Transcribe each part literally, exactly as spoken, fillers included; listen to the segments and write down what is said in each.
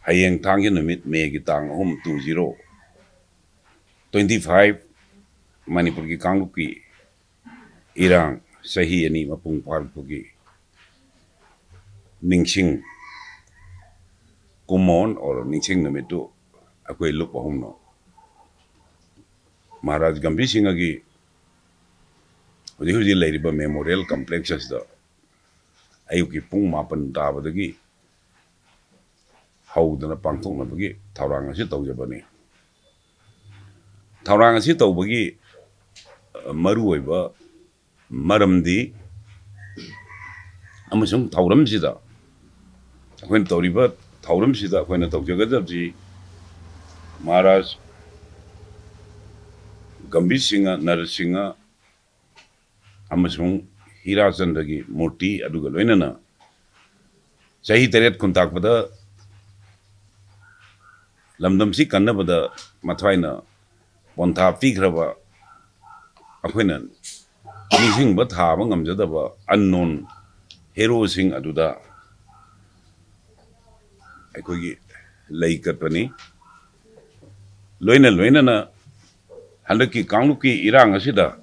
ꯍꯌꯦꯡ ꯊꯥꯡꯖ ꯅꯨꯃꯤꯠ, ꯃꯦꯒꯤ ꯇꯥꯡ ꯑꯍꯨꯝ, two zero twenty five, ꯃꯅꯤꯄꯨꯔꯒꯤ ꯀꯥꯡꯂꯨꯞꯀꯤ ꯏꯔꯥꯡ ꯆꯍꯤ ꯑꯅꯤ ꯃꯄꯨꯡ ꯐꯥꯔꯛꯄꯒꯤ ꯅꯤꯡꯁꯤꯡ ꯀꯨꯝꯑꯣꯟ ꯑꯣꯔ ꯅꯤꯡꯁꯤꯡ ꯅꯨꯃꯤꯠꯇꯨ ꯑꯩꯈꯣꯏ ꯂꯨꯞ ꯑꯍꯨꯝꯅ ꯃꯍꯥꯔꯥꯖ ꯒꯝꯚꯤꯔ ꯁꯤꯡꯍꯒꯤ ꯍꯧꯖꯤꯛ ꯍꯧꯖꯤꯛ ꯂꯩꯔꯤꯕ ꯃꯦꯃꯣꯔꯤꯌꯦꯜ ꯀꯝꯄ꯭ꯂꯦꯛꯁ ꯑꯁꯤꯗ ꯑꯌꯨꯛꯀꯤ ꯄꯨꯡ ꯃꯥꯄꯟ ꯇꯥꯕꯗꯒꯤ ꯍꯧꯗꯅ ꯄꯥꯡꯊꯣꯛꯅꯕꯒꯤ ꯊꯧꯔꯥꯡ ꯑꯁꯤ ꯇꯧꯖꯕꯅꯤ꯫ ꯊꯧꯔꯥꯡ ꯑꯁꯤ ꯇꯧꯕꯒꯤ, ꯑ, ꯃꯔꯨꯑꯣꯏꯕ ꯃꯔꯝꯗꯤ ꯑꯃꯁꯨꯡ ꯊꯧꯔꯝꯁꯤꯗ, ꯑꯩꯈꯣꯏꯅ ꯇꯧꯔꯤꯕ ꯊꯧꯔꯝꯁꯤꯗ ꯑꯩꯈꯣꯏꯅ ꯇꯧꯖꯒꯗꯕꯁꯤ ꯃꯍꯥꯔꯥꯖ ꯒꯝꯚꯤꯔ ꯁꯤꯡꯍ, ꯅꯔꯁꯤꯡꯍ ꯑꯃꯁꯨꯡ ꯍꯤꯔꯥꯆꯟꯗ꯭ꯔꯒꯤ ꯃꯨꯔꯇꯤ ꯑꯗꯨꯒ ꯂꯣꯏꯅꯅ ꯆꯍꯤ ꯇꯔꯦꯠ ꯈꯨꯟꯇꯥꯛꯄꯗ ꯂꯝꯗꯝꯁꯤ ꯀꯟꯅꯕꯗ ꯃꯊ꯭ꯋꯥꯏꯅ ꯄꯣꯟꯊꯥ ꯄꯤꯈ꯭ꯔꯕ, ꯑꯩꯈꯣꯏꯅ ꯅꯤꯡꯁꯤꯡꯕ ꯊꯥꯕ ꯉꯝꯖꯗꯕ unknown heroꯁꯤꯡ ꯑꯗꯨꯗ ꯑꯩꯈꯣꯏꯒꯤ ꯂꯩ ꯀꯠꯄꯅꯤ꯫ ꯂꯣꯏꯅ ꯂꯣꯏꯅꯅ ꯍꯟꯗꯛꯀꯤ ꯀꯥꯡꯂꯨꯞꯀꯤ ꯏꯔꯥꯡ ꯑꯁꯤꯗ,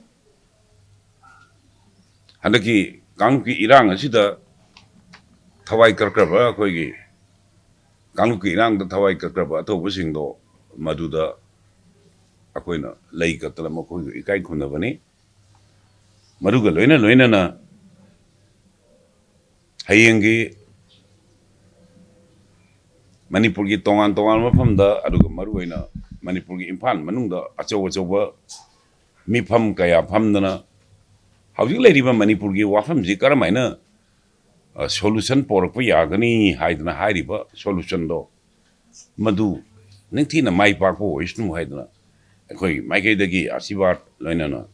ꯍꯟꯗꯛꯀꯤ ꯀꯥꯡꯂꯨꯞꯀꯤ ꯏꯔꯥꯡ ꯑꯁꯤꯗ ꯊꯋꯥꯏ ꯀꯠꯈ꯭ꯔꯕ, ꯑꯩꯈꯣꯏꯒꯤ ꯀꯥꯡꯂꯨꯞꯀꯤ ꯏꯔꯥꯡꯗ ꯊꯋꯥꯏ ꯀꯠꯈ꯭ꯔꯕ ꯑꯊꯧꯕꯁꯤꯡꯗꯣ ꯃꯗꯨꯗ ꯑꯩꯈꯣꯏꯅ ꯂꯩ ꯀꯠꯇꯅ ꯃꯈꯣꯏꯕꯨ ꯏꯀꯥꯏ ꯈꯨꯝꯅꯕꯅꯤ꯫ ꯃꯗꯨꯒ ꯂꯣꯏꯅ ꯂꯣꯏꯅꯅ ꯍꯌꯦꯡꯒꯤ ꯃꯅꯤꯄꯨꯔꯒꯤ ꯇꯣꯉꯥꯟ ꯇꯣꯉꯥꯟꯕ ꯃꯐꯝꯗ, ꯑꯗꯨꯒ ꯃꯔꯨꯑꯣꯏꯅ ꯃꯅꯤꯄꯨꯔꯒꯤ ꯏꯝꯐꯥꯜ ꯃꯅꯨꯡꯗ ꯑꯆꯧ ꯑꯆꯧꯕ ꯃꯤꯐꯝ ꯀꯌꯥ ꯐꯝꯗꯅ ꯍꯧꯖꯤꯛ ꯂꯩꯔꯤꯕ ꯃꯅꯤꯄꯨꯔꯒꯤ ꯋꯥꯐꯝꯁꯤ ꯀꯔꯝꯍꯥꯏꯅ, ꯑ, solution ꯄꯣꯔꯛꯄ ꯌꯥꯒꯅꯤ ꯍꯥꯏꯗꯅ ꯍꯥꯏꯔꯤꯕ solutionꯗꯣ ꯃꯗꯨ ꯅꯤꯡꯊꯤꯅ ꯃꯥꯏ ꯄꯥꯛꯄ ꯑꯣꯏꯁꯅꯨ ꯍꯥꯏꯗꯅ ꯑꯩꯈꯣꯏ ꯃꯥꯏꯀꯩꯗꯒꯤ ꯑꯥꯁꯤꯔꯕꯥꯗ ꯂꯣꯏꯅꯅ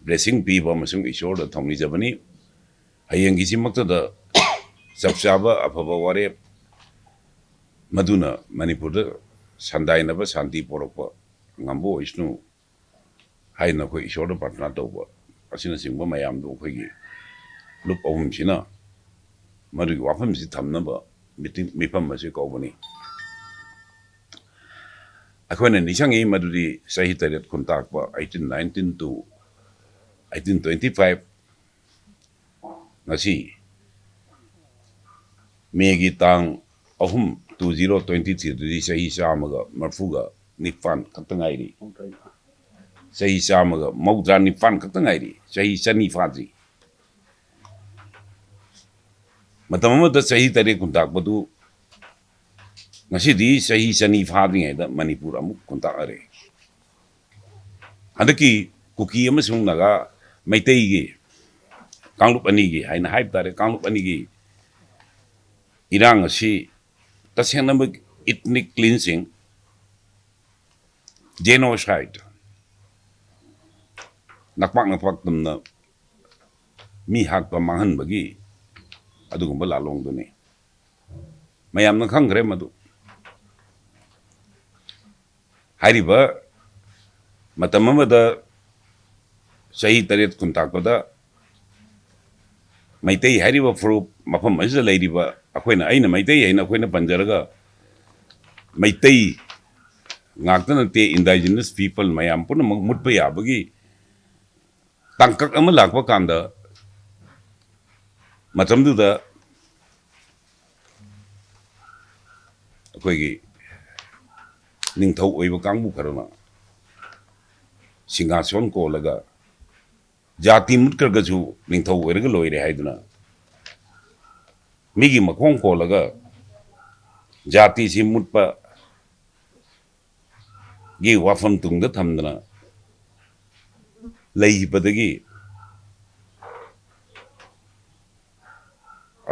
blessing ꯄꯤꯕ ꯑꯃꯁꯨꯡ ꯏꯁꯣꯔꯗ ꯊꯧꯅꯤꯖꯕꯅꯤ꯫ ꯍꯌꯦꯡꯒꯤꯁꯤꯃꯛꯇꯗ ꯆꯞ ꯆꯥꯕ ꯑꯐꯕ ꯋꯥꯔꯦꯞ ꯃꯗꯨꯅ ꯃꯅꯤꯄꯨꯔꯗ ꯁꯟꯗꯥꯏꯅꯕ ꯁꯥꯟꯇꯤ ꯄꯣꯔꯛꯄ ꯉꯝꯕ ꯑꯣꯏꯁꯅꯨ ꯍꯥꯏꯅ ꯑꯩꯈꯣꯏ ꯏꯁꯣꯔꯗ ꯄ꯭ꯔꯥꯔꯊꯅꯥ ꯇꯧꯕ ꯑꯁꯤꯅꯆꯤꯡꯕ ꯃꯌꯥꯝꯗꯨ ꯑꯩꯈꯣꯏꯒꯤ ꯂꯨꯞ ꯑꯍꯨꯝꯁꯤꯅ ꯃꯗꯨꯒꯤ ꯋꯥꯐꯝꯁꯤ ꯊꯝꯅꯕ ꯃꯤꯐꯝ ꯑꯁꯤ ꯀꯧꯕꯅꯤ꯫ ꯑꯩꯈꯣꯏꯅ ꯅꯤꯡꯁꯤꯡꯉꯤ ꯃꯗꯨꯗꯤ ꯆꯍꯤ ꯇꯔꯦꯠ ꯈꯨꯟꯇꯥꯛꯄ, eighteen nineteen to eighteen twenty five, ꯉꯁꯤ ꯃꯦꯒꯤ ꯇꯥꯡ ꯑꯍꯨꯝ, two zero twenty three ꯑꯗꯨꯗꯤ ꯆꯍꯤ ꯆꯥꯝꯃꯒ ꯃꯔꯤꯐꯨꯒ ꯅꯤꯄꯥꯟ ꯈꯛꯇ ꯉꯥꯏꯔꯤ꯫ ꯆꯍꯤ ꯆꯥꯝꯃꯒ ꯃꯧꯗ꯭ꯔꯥ ꯅꯤꯄꯥꯟ ꯈꯛꯇ ꯉꯥꯏꯔꯤ꯫ ꯆꯍꯤ ꯆꯅꯤ ꯐꯥꯗ꯭ꯔꯤ꯫ ꯃꯇꯝ ꯑꯃꯗ ꯆꯍꯤ ꯇꯔꯦꯠ ꯈꯨꯟꯇꯥꯛꯄꯗꯨ ꯉꯁꯤꯗꯤ ꯆꯍꯤ ꯆꯅꯤ ꯐꯥꯗ꯭ꯔꯤꯉꯩꯗ ꯃꯅꯤꯄꯨꯔ ꯑꯃꯨꯛ ꯈꯨꯟꯇꯥꯛꯑꯔꯦ꯫ ꯍꯟꯗꯛꯀꯤ ꯀꯨꯀꯤ ꯑꯃꯁꯨꯡ ꯅꯥꯒꯥ, ꯃꯩꯇꯩꯒꯤ ꯀꯥꯡꯂꯨꯞ ꯑꯅꯤꯒꯤ ꯍꯥꯏꯅ ꯍꯥꯏꯕ ꯇꯥꯔꯦ, ꯀꯥꯡꯂꯨꯞ ꯑꯅꯤꯒꯤ ꯏꯔꯥꯡ ꯑꯁꯤ ꯇꯁꯦꯡꯅꯃꯛ ethnic cleansing, genocide, ꯅꯄꯥꯛ ꯅꯄꯥꯛ ꯇꯝꯅ ꯃꯤ ꯍꯥꯠꯄ ꯃꯥꯡꯍꯟꯕꯒꯤ ꯑꯗꯨꯒꯨꯝꯕ ꯂꯥꯂꯣꯡꯗꯨꯅꯤ꯫ ꯃꯌꯥꯝꯅ ꯈꯪꯈ꯭ꯔꯦ ꯃꯗꯨ꯫ ꯍꯥꯏꯔꯤꯕ ꯃꯇꯝ ꯑꯃꯗ ꯆꯍꯤ ꯇꯔꯦꯠ ꯈꯨꯟꯇꯥꯛꯄꯗ ꯃꯩꯇꯩ ꯍꯥꯏꯔꯤꯕ ꯐꯨꯔꯨꯞ ꯃꯐꯝ ꯑꯁꯤꯗ ꯂꯩꯔꯤꯕ ꯑꯩꯈꯣꯏꯅ, ꯑꯩꯅ ꯃꯩꯇꯩ ꯍꯥꯏꯅ ꯑꯩꯈꯣꯏꯅ ꯄꯟꯖꯔꯒ, ꯃꯩꯇꯩ ꯉꯥꯛꯇ ꯅꯠꯇꯦ, indigenous people ꯃꯌꯥꯝ ꯄꯨꯝꯅꯃꯛ ꯃꯨꯠꯄ ꯌꯥꯕꯒꯤ ꯇꯥꯡꯀꯛ ꯑꯃ ꯂꯥꯛꯄ ꯀꯥꯟꯗ, ꯃꯇꯝꯗꯨꯗ ꯑꯩꯈꯣꯏꯒꯤ ꯅꯤꯡꯊꯧ ꯑꯣꯏꯕ ꯀꯥꯡꯕꯨ ꯈꯔꯅ ꯁꯤꯡꯍꯥꯁꯣꯟ ꯀꯣꯜꯂꯒ, ꯖꯥꯇꯤ ꯃꯨꯠꯈ꯭ꯔꯒꯁꯨ ꯅꯤꯡꯊꯧ ꯑꯣꯏꯔꯒ ꯂꯣꯏꯔꯦ ꯍꯥꯏꯗꯨꯅ, ꯃꯤꯒꯤ ꯃꯈꯣꯡ ꯀꯣꯜꯂꯒ ꯖꯥꯇꯤꯁꯤ ꯃꯨꯠꯄ ꯒꯤ ꯋꯥꯐꯝ ꯇꯨꯡꯗ ꯊꯝꯗꯅ ꯂꯩꯈꯤꯕꯗꯒꯤ,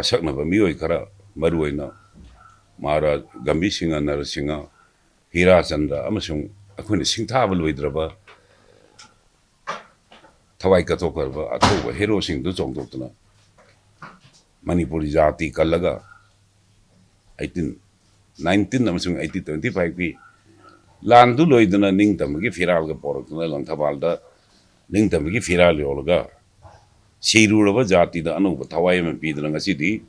ꯑꯁꯛꯅꯕ ꯃꯤꯑꯣꯏ ꯈꯔ, ꯃꯔꯨꯑꯣꯏꯅ ꯃꯍꯥꯔꯥꯖ ꯒꯝꯚꯤꯔ ꯁꯤꯡꯍ, ꯅꯔꯁꯤꯡꯍ, ꯍꯤꯔꯥꯆꯟꯗ꯭ꯔ ꯑꯃꯁꯨꯡ ꯑꯩꯈꯣꯏꯅ ꯁꯤꯡꯊꯥꯕ ꯂꯣꯏꯗ꯭ꯔꯕ ꯊꯋꯥꯏ ꯀꯠꯊꯣꯛꯈ꯭ꯔꯕ ꯑꯊꯧꯕ ꯍꯦꯔꯣꯁꯤꯡꯗꯨ ꯆꯣꯡꯊꯣꯛꯇꯨꯅ ꯃꯅꯤꯄꯨꯔꯤ ꯖꯥꯇꯤ ꯀꯜꯂꯒ, eighteen nineteen ꯑꯃꯁꯨꯡ eighteen twenty five ꯀꯤ ꯂꯥꯟꯗꯨ ꯂꯣꯏꯗꯅ ꯅꯤꯡꯇꯝꯕꯒꯤ ꯐꯤꯔꯥꯜꯒ ꯄꯣꯔꯛꯇꯨꯅ ꯂꯪꯊꯕꯥꯜꯗ ꯅꯤꯡꯇꯝꯕꯒꯤ ꯐꯤꯔꯥꯜ ꯌꯣꯜꯂꯒ ꯁꯤꯔꯨꯔꯕ ꯖꯥꯇꯤꯗ ꯑꯅꯧꯕ ꯊꯋꯥꯏ ꯑꯃ ꯄꯤꯗꯨꯅ ꯉꯁꯤꯗꯤ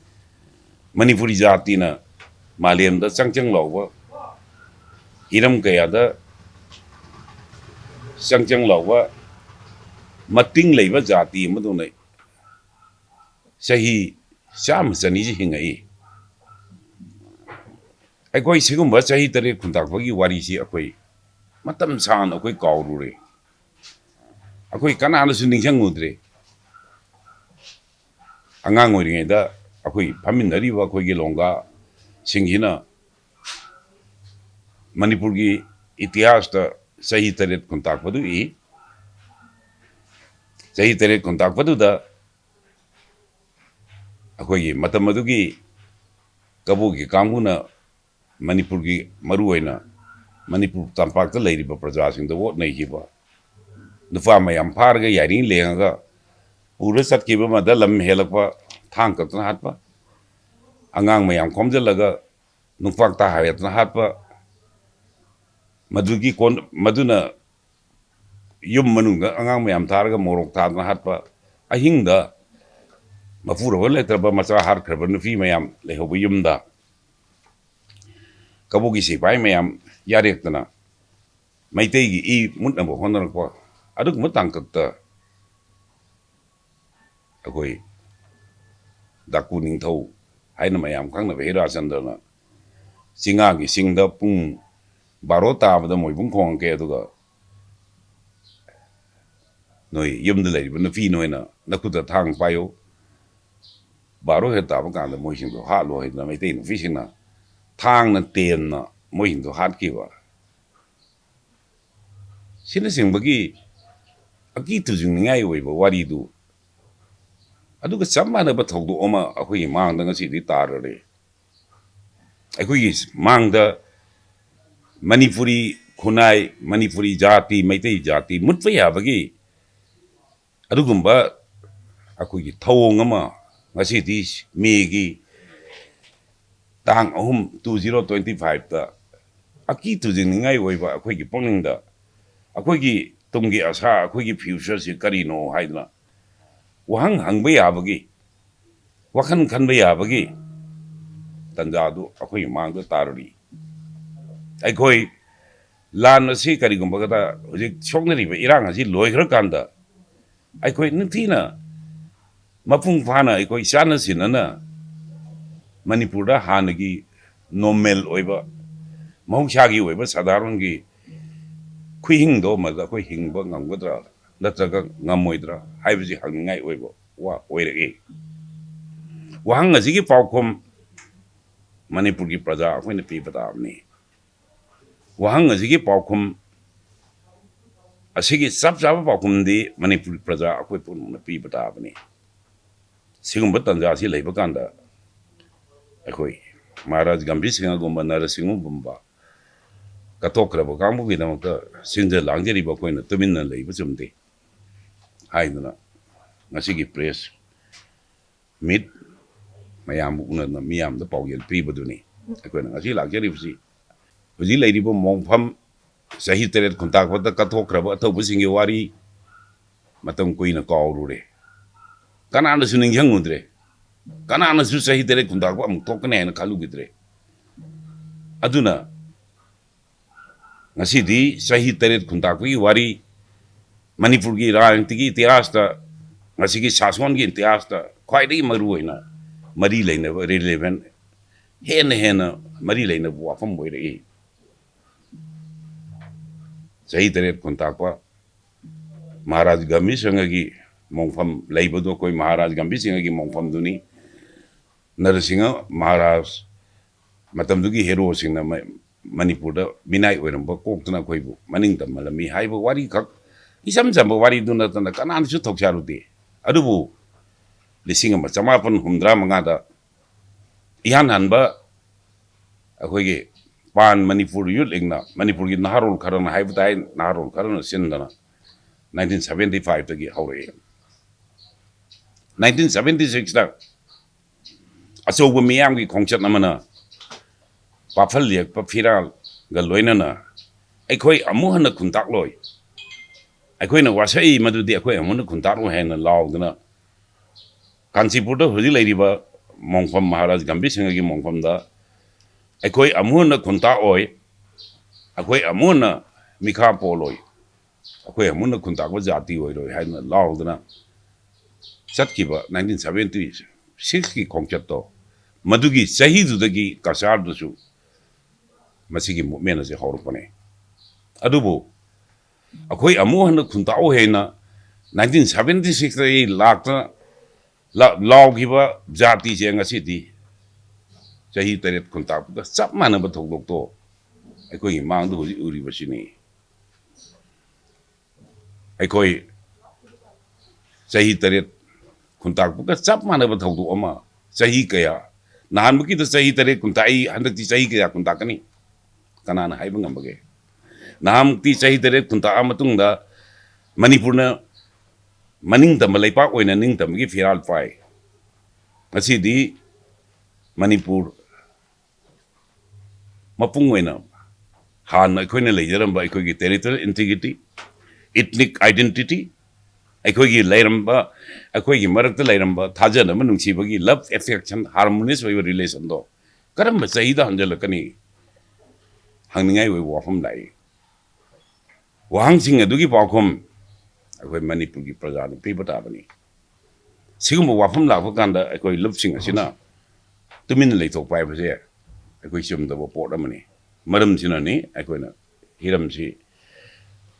ꯃꯅꯤꯄꯨꯔꯤ ꯖꯥꯇꯤꯅ ꯃꯥꯂꯦꯝꯗ ꯆꯪ ꯆꯪ ꯂꯥꯎꯕ, ꯍꯤꯔꯝ ꯀꯌꯥꯗ ꯆꯪ ꯆꯪ ꯂꯥꯎꯕ ꯃꯇꯤꯡ ꯂꯩꯕ ꯖꯥꯇꯤ ꯑꯃꯗꯧꯅ ꯆꯍꯤ ꯆꯥꯝꯃ ꯆꯅꯤꯁꯤ ꯍꯤꯡꯉꯛꯏ꯫ ꯑꯩꯈꯣꯏ ꯁꯤꯒꯨꯝꯕ ꯆꯍꯤ ꯇꯔꯦꯠ ꯈꯨꯟꯇꯥꯛꯄꯒꯤ ꯋꯥꯔꯤꯁꯤ ꯑꯩꯈꯣꯏ ꯃꯇꯝ ꯁꯥꯡꯅ ꯑꯩꯈꯣꯏ ꯀꯥꯎꯔꯨꯔꯦ꯫ ꯑꯩꯈꯣꯏ ꯀꯅꯥꯅꯁꯨ ꯅꯤꯡꯁꯤꯡꯉꯨꯗ꯭ꯔꯦ꯫ ꯑꯉꯥꯡ ꯑꯣꯏꯔꯤꯉꯩꯗ ꯑꯩꯈꯣꯏ ꯐꯝꯃꯤꯟꯅꯔꯤꯕ ꯑꯩꯈꯣꯏꯒꯤ ꯂꯣꯡꯒꯥꯁꯤꯡꯁꯤꯅ ꯃꯅꯤꯄꯨꯔꯒꯤ ꯏꯇꯤꯍꯥꯁꯇ ꯆꯍꯤ ꯇꯔꯦꯠ ꯈꯨꯟꯇꯥꯛꯄꯗꯨ ꯏ꯫ ꯆꯍꯤ ꯇꯔꯦꯠ ꯈꯨꯟꯇꯥꯛꯄꯗꯨꯗ ꯑꯩꯈꯣꯏꯒꯤ ꯃꯇꯝ ꯑꯗꯨꯒꯤ ꯀꯕꯣꯛꯀꯤ ꯀꯥꯡꯕꯨꯅ ꯃꯅꯤꯄꯨꯔꯒꯤ, ꯃꯔꯨꯑꯣꯏꯅ ꯃꯅꯤꯄꯨꯔ ꯇꯝꯄꯥꯛꯇ ꯂꯩꯔꯤꯕ ꯄ꯭ꯔꯖꯥꯁꯤꯡꯗ ꯑꯣꯠ ꯅꯩꯈꯤꯕ, ꯅꯨꯄꯥ ꯃꯌꯥꯝ ꯐꯥꯔꯒ ꯌꯥꯏꯔꯤ ꯂꯦꯡꯉꯒ ꯄꯨꯔ ꯆꯠꯈꯤꯕ ꯑꯃꯗ ꯂꯝ ꯍꯦꯜꯂꯛꯄ, ꯊꯥꯡ ꯀꯛꯇꯨꯅ ꯍꯥꯠꯄ, ꯑꯉꯥꯡ ꯃꯌꯥꯝ ꯈꯣꯝꯖꯤꯜꯂꯒ ꯅꯨꯡꯄꯥꯛꯇ ꯍꯥꯏꯔꯗꯨꯅ ꯍꯥꯠꯄ, ꯃꯗꯨꯒꯤ ꯀꯣꯟ-, ꯃꯗꯨꯅ ꯌꯨꯝ ꯃꯅꯨꯡꯗ ꯑꯉꯥꯡ ꯃꯌꯥꯝ ꯊꯥꯔꯒ ꯃꯣꯔꯣꯛ ꯊꯥꯗꯨꯅ ꯍꯥꯠꯄ, ꯑꯍꯤꯡꯗ ꯃꯄꯨꯔꯣꯏꯕ ꯂꯩꯇ꯭ꯔꯕ ꯃꯆꯥ ꯍꯥꯠꯈ꯭ꯔꯕ ꯅꯨꯄꯤ ꯃꯌꯥꯝ ꯂꯩꯍꯧꯕ ꯌꯨꯝꯗ ꯀꯕꯣꯛꯀꯤ ꯁꯤꯐꯥꯏ ꯃꯌꯥꯝ ꯌꯥꯔꯦꯛꯇꯅ ꯃꯩꯇꯩꯒꯤ ꯏ ꯃꯨꯠꯅꯕ ꯍꯣꯠꯅꯔꯛꯄ, ꯑꯗꯨꯒꯨꯝꯕ ꯇꯥꯡꯀꯛꯇ ꯑꯩꯈꯣꯏ ꯗꯥꯀꯨ ꯅꯤꯡꯊꯧ ꯍꯥꯏꯅ ꯃꯌꯥꯝ ꯈꯪꯅꯕ ꯍꯤꯔꯥꯆꯟꯗ꯭ꯔꯅ ꯆꯤꯡꯉꯥꯒꯤ ꯆꯤꯡꯗ ꯄꯨꯡ ꯕꯥꯔꯣ ꯇꯥꯕꯗ ꯃꯣꯏꯕꯨꯡ ꯈꯣꯡꯉꯛꯀꯦ, ꯑꯗꯨꯒ ꯅꯣꯏ ꯌꯨꯝꯗ ꯂꯩꯔꯤꯕ ꯅꯨꯄꯤ ꯅꯣꯏꯅ ꯅꯈꯨꯠꯇ ꯊꯥꯡ ꯄꯥꯏꯌꯨ, ꯕꯥꯔꯣ ꯍꯦꯛ ꯇꯥꯕ ꯀꯥꯟꯗ ꯃꯣꯏꯁꯤꯡꯗꯣ ꯍꯥꯠꯂꯣ ꯍꯥꯏꯗꯅ ꯃꯩꯇꯩ ꯅꯨꯄꯤꯁꯤꯡꯅ ꯊꯥꯡꯅ ꯇꯦꯟꯅ ꯃꯣꯏꯁꯤꯡꯗꯣ ꯍꯥꯠꯈꯤꯕ꯫ ꯁꯤꯅꯆꯤꯡꯕꯒꯤ ꯑꯀꯤ ꯇꯨꯖꯨꯡꯅꯤꯡꯉꯥꯏ ꯑꯣꯏꯕ ꯋꯥꯔꯤꯗꯨ, ꯑꯗꯨꯒ ꯆꯞ ꯃꯥꯟꯅꯕ ꯊꯧꯗꯣꯛ ꯑꯃ ꯑꯩꯈꯣꯏꯒꯤ ꯃꯥꯡꯗ ꯉꯁꯤꯗꯤ ꯇꯥꯔꯔꯦ꯫ ꯑꯩꯈꯣꯏꯒꯤ ꯃꯥꯡꯗ ꯃꯅꯤꯄꯨꯔꯤ ꯈꯨꯟꯅꯥꯏ, ꯃꯅꯤꯄꯨꯔꯤ ꯖꯥꯇꯤ, ꯃꯩꯇꯩ ꯖꯥꯇꯤ ꯃꯨꯠꯄ ꯌꯥꯕꯒꯤ ꯑꯗꯨꯒꯨꯝꯕ ꯑꯩꯈꯣꯏꯒꯤ ꯊꯧꯑꯣꯡ ꯑꯃ ꯉꯁꯤꯗꯤ ꯃꯦꯒꯤ ꯇꯥꯡ ꯑꯍꯨꯝ, two zero twenty fiveꯇ ꯑꯀꯤ ꯇꯨꯖꯤꯡꯅꯤꯡꯉꯥꯏ ꯑꯣꯏꯕ ꯑꯩꯈꯣꯏꯒꯤ ꯄꯨꯛꯅꯤꯡꯗ ꯑꯩꯈꯣꯏꯒꯤ ꯇꯨꯡꯒꯤ ꯑꯁꯥ, ꯑꯩꯈꯣꯏꯒꯤ futureꯁꯤ ꯀꯔꯤꯅꯣ ꯍꯥꯏꯗꯅ ꯋꯥꯍꯪ ꯍꯪꯕ ꯌꯥꯕꯒꯤ, ꯋꯥꯈꯜ ꯈꯟꯕ ꯌꯥꯕꯒꯤ ꯇꯥꯟꯖꯥꯗꯨ ꯑꯩꯈꯣꯏꯒꯤ ꯃꯥꯡꯗ ꯇꯥꯔꯨꯔꯤ꯫ ꯑꯩꯈꯣꯏ ꯂꯥꯟ ꯑꯁꯤ ꯀꯔꯤꯒꯨꯝꯕꯗ ꯍꯧꯖꯤꯛ ꯁꯣꯛꯅꯔꯤꯕ ꯏꯔꯥꯡ ꯑꯁꯤ ꯂꯣꯏꯈ꯭ꯔꯀꯥꯟꯗ ꯑꯩꯈꯣꯏ ꯅꯤꯡꯊꯤꯅ ꯃꯄꯨꯡ ꯐꯥꯅ ꯑꯩꯈꯣꯏ ꯆꯥꯟꯅ ꯁꯤꯟꯅꯅ ꯃꯅꯤꯄꯨꯔꯗ ꯍꯥꯟꯅꯒꯤ ꯅꯣꯔꯃꯦꯜ ꯑꯣꯏꯕ, ꯃꯍꯧꯁꯥꯒꯤ ꯑꯣꯏꯕ ꯁꯥꯗꯥꯔꯣꯟꯒꯤ ꯈꯨꯍꯤꯡꯗꯣ ꯑꯃꯗ ꯑꯩꯈꯣꯏ ꯍꯤꯡꯕ ꯉꯝꯒꯗ꯭ꯔꯥ ꯅꯠꯇ꯭ꯔꯒ ꯉꯝꯃꯣꯏꯗ꯭ꯔꯥ ꯍꯥꯏꯕꯁꯤ ꯍꯪꯅꯤꯡꯉꯥꯏ ꯑꯣꯏꯕ ꯋꯥ ꯑꯣꯏꯔꯛꯏ꯫ ꯋꯥꯍꯪ ꯑꯁꯤꯒꯤ ꯄꯥꯎꯈꯨꯝ ꯃꯅꯤꯄꯨꯔꯒꯤ ꯄ꯭ꯔꯖꯥ ꯑꯩꯈꯣꯏꯅ ꯄꯤꯕ ꯇꯥꯕꯅꯤ꯫ ꯋꯥꯍꯪ ꯑꯁꯤꯒꯤ ꯄꯥꯎꯈꯨꯝ ꯑꯁꯤꯒꯤ ꯆꯞ ꯆꯥꯕ ꯄꯥꯎꯈꯨꯝꯗꯤ ꯃꯅꯤꯄꯨꯔꯒꯤ ꯄ꯭ꯔꯖꯥ ꯑꯩꯈꯣꯏ ꯄꯨꯝꯅꯃꯛꯅ ꯄꯤꯕ ꯇꯥꯕꯅꯤ꯫ ꯁꯤꯒꯨꯝꯕ ꯇꯥꯟꯖꯥ ꯑꯁꯤ ꯂꯩꯕ ꯀꯥꯟꯗ ꯑꯩꯈꯣꯏ ꯃꯍꯥꯔꯥꯖ ꯒꯝꯚꯤꯔ ꯁꯤꯡꯍꯒꯨꯝꯕ, ꯅꯔꯁꯤꯡꯍꯒꯨꯝꯕ ꯀꯠꯊꯣꯛꯈ꯭ꯔꯕ ꯀꯥꯡꯕꯨꯒꯤꯗꯃꯛꯇ ꯁꯤꯟꯖ ꯂꯥꯡꯖꯔꯤꯕ ꯑꯩꯈꯣꯏꯅ ꯇꯨꯃꯤꯟꯅ ꯂꯩꯕ ꯆꯨꯝꯗꯦ ꯍꯥꯏꯗꯨꯅ ꯉꯁꯤꯒꯤ ꯄ꯭ꯔꯦꯁ ꯃꯤꯠ ꯃꯌꯥꯝꯕꯨ ꯎꯅꯗꯨꯅ ꯃꯤꯌꯥꯝꯗ ꯄꯥꯎꯖꯦꯜ ꯄꯤꯕꯗꯨꯅꯤ꯫ ꯑꯩꯈꯣꯏꯅ ꯉꯁꯤ ꯂꯥꯛꯆꯔꯤꯕꯁꯤ ꯍꯧꯖꯤꯛ ꯂꯩꯔꯤꯕ ꯃꯣꯡꯐꯝ ꯆꯍꯤ ꯇꯔꯦꯠ ꯈꯨꯟꯇꯥꯛꯄꯗ ꯀꯠꯊꯣꯛꯈ꯭ꯔꯕ ꯑꯊꯧꯕꯁꯤꯡꯒꯤ ꯋꯥꯔꯤ ꯃꯇꯝ ꯀꯨꯏꯅ ꯀꯥꯎꯔꯨꯔꯦ꯫ ꯀꯅꯥꯅꯁꯨ ꯅꯤꯡꯁꯤꯡꯉꯨꯗ꯭ꯔꯦ꯫ ꯀꯅꯥꯅꯁꯨ ꯆꯍꯤ ꯇꯔꯦꯠ ꯈꯨꯟꯇꯥꯛꯄ ꯑꯃꯨꯛ ꯊꯣꯛꯀꯅꯤ ꯍꯥꯏꯅ ꯈꯜꯂꯨꯈꯤꯗ꯭ꯔꯦ꯫ ꯑꯗꯨꯅ ꯉꯁꯤꯗꯤ ꯆꯍꯤ ꯇꯔꯦꯠ ꯈꯨꯟꯇꯥꯛꯄꯒꯤ ꯋꯥꯔꯤ ꯃꯅꯤꯄꯨꯔꯒꯤ ꯔꯥꯖꯅꯤꯇꯤꯒꯤ ꯏꯇꯤꯍꯥꯁꯇ, ꯉꯁꯤꯒꯤ ꯁꯥꯁꯣꯟꯒꯤ ꯏꯇꯤꯍꯥꯁꯇ ꯈ꯭ꯋꯥꯏꯗꯒꯤ ꯃꯔꯨ ꯑꯣꯏꯅ ꯃꯔꯤ ꯂꯩꯅꯕ, ꯔꯤꯂꯦꯚꯦꯟ, ꯍꯦꯟꯅ ꯍꯦꯟꯅ ꯃꯔꯤ ꯂꯩꯅꯕ ꯋꯥꯐꯝ ꯑꯣꯏꯔꯛꯏ꯫ ꯆꯍꯤ ꯇꯔꯦꯠ ꯈꯨꯟꯇꯥꯛꯄ ꯃꯍꯥꯔꯥꯖ ꯒꯝꯚꯤꯔ ꯁꯤꯡꯍꯒꯤ ꯃꯣꯡꯐꯝ ꯂꯩꯕꯗꯣ ꯑꯩꯈꯣꯏ ꯃꯍꯥꯔꯥꯖ ꯒꯝꯚꯤꯔ ꯁꯤꯡꯍꯒꯤ ꯃꯣꯡꯐꯝꯗꯨꯅꯤ꯫ ꯅꯔꯁꯤꯡꯍ ꯃꯍꯥꯔꯥꯖ ꯃꯇꯝꯗꯨꯒꯤ ꯍꯦꯔꯣꯁꯤꯡꯅ ꯃ-, ꯃꯅꯤꯄꯨꯔꯗ ꯃꯤꯅꯥꯏ ꯑꯣꯏꯔꯝꯕ ꯀꯣꯛꯇꯨꯅ ꯑꯩꯈꯣꯏꯕꯨ ꯃꯅꯤꯡ ꯇꯝꯍꯜꯂꯝꯃꯤ ꯍꯥꯏꯕ ꯋꯥꯔꯤꯈꯛ, ꯏꯆꯝ ꯆꯝꯕ ꯋꯥꯔꯤꯗꯨ ꯅꯠꯇꯅ ꯀꯅꯥꯅꯁꯨ ꯊꯧꯁꯥꯔꯨꯗꯦ꯫ ꯑꯗꯨꯕꯨ ꯂꯤꯁꯤꯡ ꯑꯃ ꯆꯃꯥꯄꯟ ꯍꯨꯝꯗ꯭ꯔꯥ ꯃꯉꯥꯗ ꯏꯍꯥꯟ ꯍꯥꯟꯕ ꯑꯩꯈꯣꯏꯒꯤ ꯄꯥꯟ ꯃꯅꯤꯄꯨꯔ ꯌꯨꯠ ꯂꯤꯒꯅ, ꯃꯅꯤꯄꯨꯔꯒꯤ ꯅꯍꯥꯔꯣꯜ ꯈꯔꯅ ꯍꯥꯏꯕ ꯇꯥꯏ, ꯅꯍꯥꯔꯣꯜ ꯈꯔꯅ ꯁꯤꯟꯗꯅ nineteen seventy fiveꯇꯒꯤ ꯍꯧꯔꯛꯏ꯫ Nineteen seventy sixꯇ ꯑꯆꯧꯕ ꯃꯤꯌꯥꯝꯒꯤ ꯈꯣꯡꯆꯠ ꯑꯃꯅ ꯄꯥꯐꯜ ꯌꯦꯛꯄ ꯐꯤꯔꯥꯜꯒ ꯂꯣꯏꯅꯅ "ꯑꯩꯈꯣꯏ ꯑꯃꯨꯛ ꯍꯟꯅ ꯈꯨꯟꯇꯥꯛꯂꯣꯏ, ꯑꯩꯈꯣꯏꯅ ꯋꯥꯁꯛꯏ ꯃꯗꯨꯗꯤ ꯑꯩꯈꯣꯏ ꯑꯃꯨꯛ ꯍꯟꯅ ꯈꯨꯟꯇꯥꯛꯂꯣꯏ" ꯍꯥꯏꯅ ꯂꯥꯎꯗꯨꯅ ꯀꯥꯟꯆꯤꯄꯨꯔꯗ ꯍꯧꯖꯤꯛ ꯂꯩꯔꯤꯕ ꯃꯣꯡꯐꯝ, ꯃꯍꯥꯔꯥꯖ ꯒꯝꯚꯤꯔ ꯁꯤꯡꯍꯒꯤ ꯃꯣꯡꯐꯝꯗ ꯑꯩꯈꯣꯏ ꯑꯃꯨꯛ ꯍꯟꯅ ꯈꯨꯟꯇꯥꯛ ꯑꯣꯏ, ꯑꯩꯈꯣꯏ ꯑꯃꯨꯛ ꯍꯟꯅ ꯃꯤꯈꯥ ꯄꯣꯜꯂꯣꯏ, ꯑꯩꯈꯣꯏ ꯑꯃꯨꯛ ꯍꯟꯅ ꯈꯨꯟꯇꯥꯛꯄ ꯖꯥꯇꯤ ꯑꯣꯏꯔꯣꯏ ꯍꯥꯏꯗꯨꯅ ꯂꯥꯎꯗꯅ ꯆꯠꯈꯤꯕ ꯅꯥꯏꯟꯇꯤꯟ ꯁꯚꯦꯟꯇꯤ ꯁꯤꯛꯁꯀꯤ ꯈꯣꯡꯆꯠꯇꯣ, ꯃꯗꯨꯒꯤ ꯆꯍꯤꯗꯨꯗꯒꯤ ꯀꯁꯥꯔꯗꯨꯁꯨ ꯃꯁꯤꯒꯤ ꯃꯨꯞꯃꯦꯟ ꯑꯁꯤ ꯍꯧꯔꯛꯄꯅꯦ꯫ ꯑꯗꯨꯕꯨ ꯑꯩꯈꯣꯏ ꯑꯃꯨꯛ ꯍꯟꯅ ꯈꯨꯟꯇꯥꯛꯎ ꯍꯥꯏꯅ ꯅꯥꯏꯟꯇꯤꯟ ꯁꯚꯦꯟꯇꯤ ꯁꯤꯛꯁꯇꯒꯤ ꯂꯥꯛꯇꯅ ꯂꯥꯎꯈꯤꯕ ꯖꯥꯇꯤꯁꯦ ꯉꯁꯤꯗꯤ ꯆꯍꯤ ꯇꯔꯦꯠ ꯈꯨꯟꯇꯥꯛꯄꯒ ꯆꯞ ꯃꯥꯟꯅꯕ ꯊꯧꯗꯣꯛꯇꯣ ꯑꯩꯈꯣꯏꯒꯤ ꯃꯥꯡꯗ ꯍꯧꯖꯤꯛ ꯎꯔꯤꯕꯁꯤꯅꯤ꯫ ꯑꯩꯈꯣꯏ ꯆꯍꯤ ꯇꯔꯦꯠ ꯈꯨꯟꯇꯥꯛꯄꯒ ꯆꯞ ꯃꯥꯟꯅꯕ ꯊꯧꯗꯣꯛ ꯑꯃ, ꯆꯍꯤ ꯀꯌꯥ, ꯅꯍꯥꯟꯃꯨꯛꯀꯤꯗ ꯆꯍꯤ ꯇꯔꯦꯠ ꯈꯨꯟꯇꯥꯛꯏ, ꯍꯟꯗꯛꯇꯤ ꯆꯍꯤ ꯀꯌꯥ ꯈꯨꯟꯇꯥꯛꯀꯅꯤ? ꯀꯅꯥꯅ ꯍꯥꯏꯕ ꯉꯝꯕꯒꯦ? ꯅꯍꯥꯟꯃꯨꯛꯇꯤ ꯆꯍꯤ ꯇꯔꯦꯠ ꯈꯨꯟꯇꯥꯛꯑ ꯃꯇꯨꯡꯗ ꯃꯅꯤꯄꯨꯔꯅ ꯃꯅꯤꯡ ꯇꯝꯕ ꯂꯩꯄꯥꯛ ꯑꯣꯏꯅ ꯅꯤꯡꯇꯝꯕꯒꯤ ꯐꯤꯔꯥꯜ ꯄꯥꯏ꯫ ꯉꯁꯤꯗꯤ ꯃꯅꯤꯄꯨꯔ ꯃꯄꯨꯡ ꯑꯣꯏꯅ ꯍꯥꯟꯅ ꯑꯩꯈꯣꯏꯅ ꯂꯩꯖꯔꯝꯕ ꯑꯩꯈꯣꯏꯒꯤ territorial integrity, ethnic identity, ꯑꯩꯈꯣꯏꯒꯤ ꯂꯩꯔꯝꯕ, ꯑꯩꯈꯣꯏꯒꯤ ꯃꯔꯛꯇ ꯂꯩꯔꯝꯕ ꯊꯥꯖꯅꯕ, ꯅꯨꯡꯁꯤꯕꯒꯤ love, affection, harmonious ꯑꯣꯏꯕ relationꯗꯣ ꯀꯔꯝꯕ ꯆꯍꯤꯗ ꯍꯟꯖꯤꯜꯂꯛꯀꯅꯤ ꯍꯪꯅꯤꯡꯉꯥꯏ ꯑꯣꯏꯕ ꯋꯥꯐꯝ ꯂꯥꯛꯏ꯫ ꯋꯥꯍꯪꯁꯤꯡ ꯑꯗꯨꯒꯤ ꯄꯥꯎꯈꯨꯝ ꯑꯩꯈꯣꯏ ꯃꯅꯤꯄꯨꯔꯒꯤ ꯄ꯭ꯔꯖꯥꯅ ꯄꯤꯕ ꯇꯥꯕꯅꯤ꯫ ꯁꯤꯒꯨꯝꯕ ꯋꯥꯐꯝ ꯂꯥꯛꯄ ꯀꯥꯟꯗ ꯑꯩꯈꯣꯏ ꯂꯨꯞꯁꯤꯡ ꯑꯁꯤꯅ ꯇꯨꯃꯤꯟꯅ ꯂꯩꯊꯣꯛꯄ ꯍꯥꯏꯕꯁꯦ ꯑꯩꯈꯣꯏ ꯆꯨꯝꯗꯕ ꯄꯣꯠ ꯑꯃꯅꯤ꯫ ꯃꯔꯝꯁꯤꯅꯅꯤ ꯑꯩꯈꯣꯏꯅ ꯍꯤꯔꯝꯁꯤ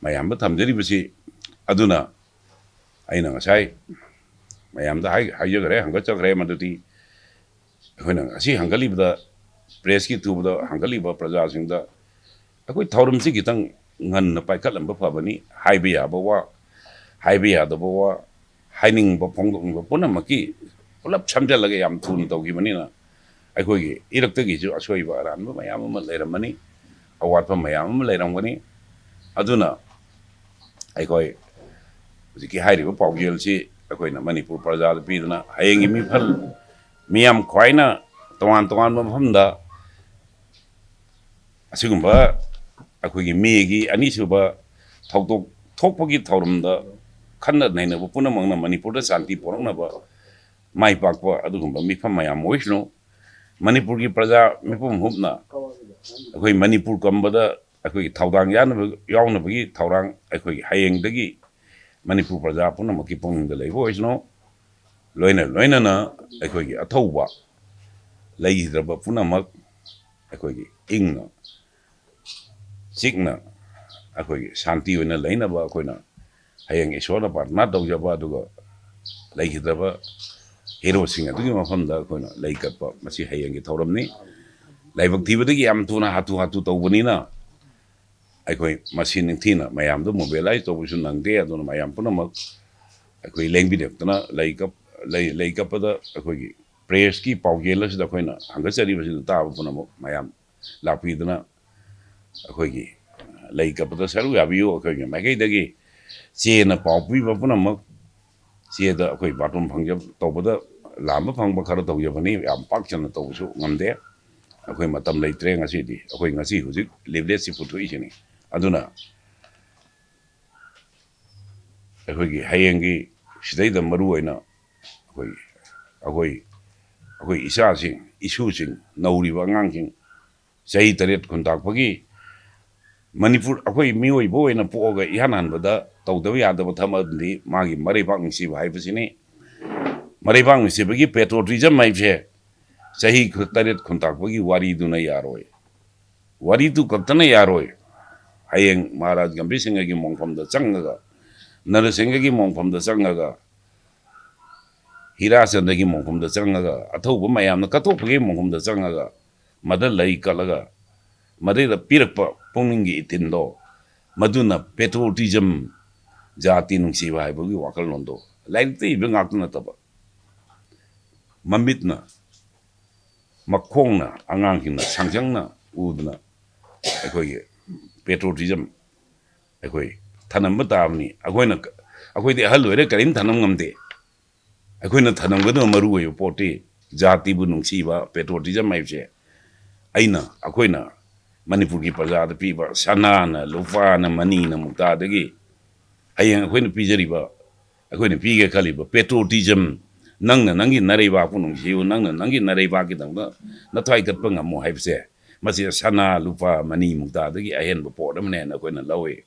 ꯃꯌꯥꯝꯗ ꯊꯝꯖꯔꯤꯕꯁꯤ꯫ ꯑꯗꯨꯅ ꯑꯩꯅ ꯉꯁꯥꯏ ꯃꯌꯥꯝꯗ ꯍꯥꯏ-, ꯍꯥꯏꯖꯈ꯭ꯔꯦ, ꯍꯪꯒꯠꯆꯈ꯭ꯔꯦ, ꯃꯗꯨꯗꯤ ꯑꯩꯈꯣꯏꯅ ꯉꯁꯤ ꯍꯪꯒꯠꯂꯤꯕꯗ, pressꯀꯤ ꯊ꯭ꯔꯨꯗ ꯍꯪꯒꯠꯂꯤꯕ ꯄ꯭ꯔꯖꯥꯁꯤꯡꯗ ꯑꯩꯈꯣꯏ ꯊꯧꯔꯝꯁꯤ ꯈꯤꯇꯪ ꯉꯟꯅ ꯄꯥꯏꯈꯠꯂꯝꯕ ꯐꯕꯅꯤ꯫ ꯍꯥꯏꯕ ꯌꯥꯕ ꯋꯥ, ꯍꯥꯏꯕ ꯌꯥꯗꯕ ꯋꯥ, ꯍꯥꯏꯅꯤꯡꯕ ꯐꯣꯡꯗꯣꯛꯅꯤꯡꯕ ꯄꯨꯝꯅꯃꯛꯀꯤ ꯄꯨꯂꯞ ꯁꯝꯖꯜꯂꯒ ꯌꯥꯝ ꯊꯨꯅ ꯇꯧꯈꯤꯕꯅꯤꯅ ꯑꯩꯈꯣꯏꯒꯤ ꯏꯔꯛꯇꯒꯤꯁꯨ ꯑꯁꯣꯏꯕ ꯑꯔꯥꯟꯕ ꯃꯌꯥꯝ ꯑꯃ ꯂꯩꯔꯝꯃꯅꯤ, ꯑꯋꯥꯠꯄ ꯃꯌꯥꯝ ꯑꯃ ꯂꯩꯔꯝꯒꯅꯤ꯫ ꯑꯗꯨꯅ ꯑꯩꯈꯣꯏ ꯍꯧꯖꯤꯛꯀꯤ ꯍꯥꯏꯔꯤꯕ ꯄꯥꯎꯖꯦꯜꯁꯤ ꯑꯩꯈꯣꯏꯅ ꯃꯅꯤꯄꯨꯔ ꯄ꯭ꯔꯖꯥꯗ ꯄꯤꯗꯨꯅ ꯍꯌꯦꯡꯒꯤ ꯃꯤꯐꯝ ꯃꯤꯌꯥꯝ ꯈ꯭ꯋꯥꯏꯅ ꯇꯣꯉꯥꯟ ꯇꯣꯉꯥꯟꯕ ꯃꯐꯝꯗ ꯑꯁꯤꯒꯨꯝꯕ ꯑꯩꯈꯣꯏꯒꯤ ꯃꯦꯒꯤ ꯑꯅꯤꯁꯨꯕ ꯊꯧꯗꯣꯛ ꯊꯣꯛꯄꯒꯤ ꯊꯧꯔꯝꯗ ꯈꯟꯅ ꯅꯩꯅꯕ ꯄꯨꯝꯅꯃꯛꯅ ꯃꯅꯤꯄꯨꯔꯗ ꯁꯥꯟꯇꯤ ꯄꯨꯔꯛꯅꯕ ꯃꯥꯏ ꯄꯥꯛꯄ ꯑꯗꯨꯒꯨꯝꯕ ꯃꯤꯐꯝ ꯃꯌꯥꯝ ꯑꯣꯏꯁꯅꯨ꯫ ꯃꯅꯤꯄꯨꯔꯒꯤ ꯄ꯭ꯔꯖꯥ ꯃꯤꯄꯨꯝ ꯍꯨꯞꯅ ꯑꯩꯈꯣꯏ ꯃꯅꯤꯄꯨꯔ ꯀꯝꯕꯗ ꯑꯩꯈꯣꯏꯒꯤ ꯊꯧꯗꯥꯡ ꯌꯥꯅꯕ, ꯌꯥꯎꯅꯕꯒꯤ ꯊꯧꯔꯥꯡ ꯑꯩꯈꯣꯏꯒꯤ ꯍꯌꯦꯡꯗꯒꯤ ꯃꯅꯤꯄꯨꯔ ꯄ꯭ꯔꯖꯥ ꯄꯨꯝꯅꯃꯛꯀꯤ ꯄꯨꯛꯅꯤꯡꯗ ꯂꯩꯕ ꯑꯣꯏꯁꯅꯨ꯫ ꯂꯣꯏꯅ ꯂꯣꯏꯅꯅ ꯑꯩꯈꯣꯏꯒꯤ ꯑꯊꯧꯕ ꯂꯩꯈꯤꯗ꯭ꯔꯕ ꯄꯨꯝꯅꯃꯛ ꯑꯩꯈꯣꯏꯒꯤ ꯏꯪꯅ ꯆꯤꯛꯅ ꯑꯩꯈꯣꯏꯒꯤ ꯁꯥꯟꯇꯤ ꯑꯣꯏꯅ ꯂꯩꯅꯕ ꯑꯩꯈꯣꯏꯅ ꯍꯌꯦꯡ ꯏꯁꯣꯔꯗ ꯄ꯭ꯔꯥꯔꯊꯅꯥ ꯇꯧꯖꯕ, ꯑꯗꯨꯒ ꯂꯩꯈꯤꯗ꯭ꯔꯕ ꯍꯤꯔꯣꯁꯤꯡ ꯑꯗꯨꯒꯤ ꯃꯐꯝꯗ ꯑꯩꯈꯣꯏꯅ ꯂꯩ ꯀꯠꯄ, ꯃꯁꯤ ꯍꯌꯦꯡꯒꯤ ꯊꯧꯔꯝꯅꯤ꯫ ꯂꯥꯏꯕꯛ ꯊꯤꯕꯗꯒꯤ ꯌꯥꯝ ꯊꯨꯅ ꯍꯥꯊꯨ ꯍꯥꯊꯨ ꯇꯧꯕꯅꯤꯅ ꯑꯩꯈꯣꯏ ꯃꯁꯤ ꯅꯤꯡꯊꯤꯅ ꯃꯌꯥꯝꯗ mobilize ꯇꯧꯕꯁꯨ ꯅꯪꯗꯦ꯫ ꯑꯗꯨꯅ ꯃꯌꯥꯝ ꯄꯨꯝꯅꯃꯛ ꯑꯩꯈꯣꯏ ꯂꯦꯡꯕꯤꯔꯛꯇꯅ ꯂꯩ ꯀꯞ-, ꯂꯩ, ꯂꯩ ꯀꯞꯄꯗ ꯑꯩꯈꯣꯏꯒꯤ press ꯀꯤ ꯄꯥꯎꯖꯦꯜ ꯑꯁꯤꯗ ꯑꯩꯈꯣꯏꯅ ꯍꯪꯒꯠꯆꯔꯤꯕꯁꯤꯗ ꯇꯥꯕ ꯄꯨꯝꯅꯃꯛ ꯃꯌꯥꯝ ꯂꯥꯛꯄꯤꯗꯨꯅ ꯑꯩꯈꯣꯏꯒꯤ ꯂꯩ ꯀꯠꯄꯗ ꯁꯔꯨꯛ ꯌꯥꯕꯤꯌꯨ꯫ ꯑꯩꯈꯣꯏꯒꯤ ꯃꯥꯏꯀꯩꯗꯒꯤ ꯆꯦꯅ ꯄꯥꯎ ꯄꯤꯕ ꯄꯨꯝꯅꯃꯛ ꯆꯦꯗ ꯑꯩꯈꯣꯏ ꯕꯥꯔꯇꯣꯟ ꯐꯪꯖꯕ ꯇꯧꯕꯗ ꯂꯥꯝꯕ ꯐꯪꯕ ꯈꯔ ꯇꯧꯖꯕꯅꯤ, ꯌꯥꯝ ꯄꯥꯛ ꯆꯟꯅ ꯇꯧꯕꯁꯨ ꯉꯝꯗꯦ꯫ ꯑꯩꯈꯣꯏ ꯃꯇꯝ ꯂꯩꯇ꯭ꯔꯦ ꯉꯁꯤꯗꯤ꯫ ꯑꯩꯈꯣꯏ ꯉꯁꯤ ꯍꯧꯖꯤꯛ leaflet ꯁꯤ ꯄꯨꯊꯣꯛꯏꯁꯤꯅꯤ꯫ ꯑꯗꯨꯅ ꯑꯩꯈꯣꯏꯒꯤ ꯍꯌꯦꯡꯒꯤ ꯁꯤꯗꯩꯗ ꯃꯔꯨ ꯑꯣꯏꯅ ꯑꯩꯈꯣꯏ, ꯑꯩꯈꯣꯏ, ꯑꯩꯈꯣꯏ ꯏꯆꯥꯁꯤꯡ, ꯏꯁꯨꯁꯤꯡ, ꯅꯧꯔꯤꯕ ꯑꯉꯥꯡꯁꯤꯡ, ꯆꯍꯤ ꯇꯔꯦꯠ ꯈꯨꯟꯇꯥꯛꯄꯒꯤ ꯃꯅꯤꯄꯨꯔ, ꯑꯩꯈꯣꯏ ꯃꯤꯑꯣꯏꯕ ꯑꯣꯏꯅ ꯄꯣꯛꯑꯒ ꯏꯍꯥꯟ ꯍꯥꯟꯕꯗ ꯇꯧꯗꯕ ꯌꯥꯗꯕ ꯊꯕꯛ ꯑꯃꯗꯤ ꯃꯥꯒꯤ ꯃꯔꯩꯕꯥꯛ ꯅꯨꯡꯁꯤꯕ ꯍꯥꯏꯕꯁꯤꯅꯤ꯫ ꯃꯔꯩꯕꯥꯛ ꯅꯨꯡꯁꯤꯕꯒꯤ patriotism ꯍꯥꯏꯕꯁꯦ ꯆꯍꯤ ꯈꯨ-, ꯇꯔꯦꯠ ꯈꯨꯟꯇꯥꯛꯄꯒꯤ ꯋꯥꯔꯤꯗꯨꯅ ꯌꯥꯔꯣꯏ꯫ ꯋꯥꯔꯤꯗꯨ ꯈꯛꯇꯅ ꯌꯥꯔꯣꯏ꯫ ꯍꯌꯦꯡ ꯃꯍꯥꯔꯥꯖ ꯒꯝꯚꯤꯔ ꯁꯤꯡꯍꯒꯤ ꯃꯣꯡꯐꯝꯗ ꯆꯪꯉꯒ, ꯅꯔꯁꯤꯡꯍꯒꯤ ꯃꯣꯡꯐꯝꯗ ꯆꯪꯉꯒ, ꯍꯤꯔꯥꯆꯟꯗ꯭ꯔꯒꯤ ꯃꯣꯡꯐꯝꯗ ꯆꯪꯉꯒ, ꯑꯊꯧꯕ ꯃꯌꯥꯝꯅ ꯀꯠꯊꯣꯛꯄꯒꯤ ꯃꯣꯡꯐꯝꯗ ꯆꯪꯉꯒ, ꯃꯗ ꯂꯩ ꯀꯠꯂꯒ, ꯃꯗꯩꯗ ꯄꯤꯔꯛꯄ ꯄꯨꯛꯅꯤꯡꯒꯤ ꯏꯊꯤꯟꯗꯣ, ꯃꯗꯨꯅ patriotism, ꯖꯥꯇꯤ ꯅꯨꯡꯁꯤꯕ ꯍꯥꯏꯕꯒꯤ ꯋꯥꯈꯜꯂꯣꯟꯗꯣ ꯂꯥꯏꯔꯤꯛꯇ ꯏꯕ ꯉꯥꯛꯇ ꯅꯠꯇꯕ, ꯃꯃꯤꯠꯅ, ꯃꯈꯣꯡꯅ, ꯑꯉꯥꯡꯁꯤꯡꯅ ꯁꯥꯡꯖꯪꯅ ꯎꯗꯨꯅ ꯑꯩꯈꯣꯏꯒꯤ patriotism ꯑꯩꯈꯣꯏ ꯊꯅꯝꯕ ꯇꯥꯕꯅꯤ꯫ ꯑꯩꯈꯣꯏꯅ, ꯑꯩꯈꯣꯏꯗꯤ ꯑꯍꯜ ꯑꯣꯏꯔꯦ, ꯀꯔꯤꯝ ꯊꯅꯝ ꯉꯝꯗꯦ꯫ ꯑꯩꯈꯣꯏꯅ ꯊꯅꯝꯒꯗꯕ ꯃꯔꯨ ꯑꯣꯏꯕ ꯄꯣꯠꯇꯤ ꯖꯥꯇꯤꯕꯨ ꯅꯨꯡꯁꯤꯕ, patriotism ꯍꯥꯏꯕꯁꯦ꯫ ꯑꯩꯅ, ꯑꯩꯈꯣꯏꯅ ꯃꯅꯤꯄꯨꯔꯒꯤ ꯄ꯭ꯔꯖꯥꯗ ꯄꯤꯕ ꯁꯅꯥꯅ, ꯂꯨꯄꯥꯅ, ꯃꯅꯤꯅ, ꯃꯨꯛꯇꯥꯗꯒꯤ ꯍꯌꯦꯡ ꯑꯩꯈꯣꯏꯅ ꯄꯤꯖꯔꯤꯕ, ꯑꯩꯈꯣꯏꯅ ꯄꯤꯒꯦ ꯈꯜꯂꯤꯕ patriotism, ꯅꯪꯅ ꯅꯪꯒꯤ ꯅꯔꯩꯕꯥꯛꯄꯨ ꯅꯨꯡꯁꯤꯌꯨ, ꯅꯪꯅ ꯅꯪꯒꯤ ꯅꯔꯩꯕꯥꯛꯀꯤꯗꯃꯛꯇ ꯅꯊ꯭ꯋꯥꯏ ꯀꯠꯄ ꯉꯝꯃꯨ ꯍꯥꯏꯕꯁꯦ, ꯃꯁꯤ ꯁꯅꯥ ꯂꯨꯄꯥ ꯃꯅꯤ ꯃꯨꯛꯇꯥꯗꯒꯤ ꯑꯍꯦꯟꯕ ꯄꯣꯠ ꯑꯃꯅꯦꯅ ꯑꯩꯈꯣꯏꯅ ꯂꯧꯏ꯫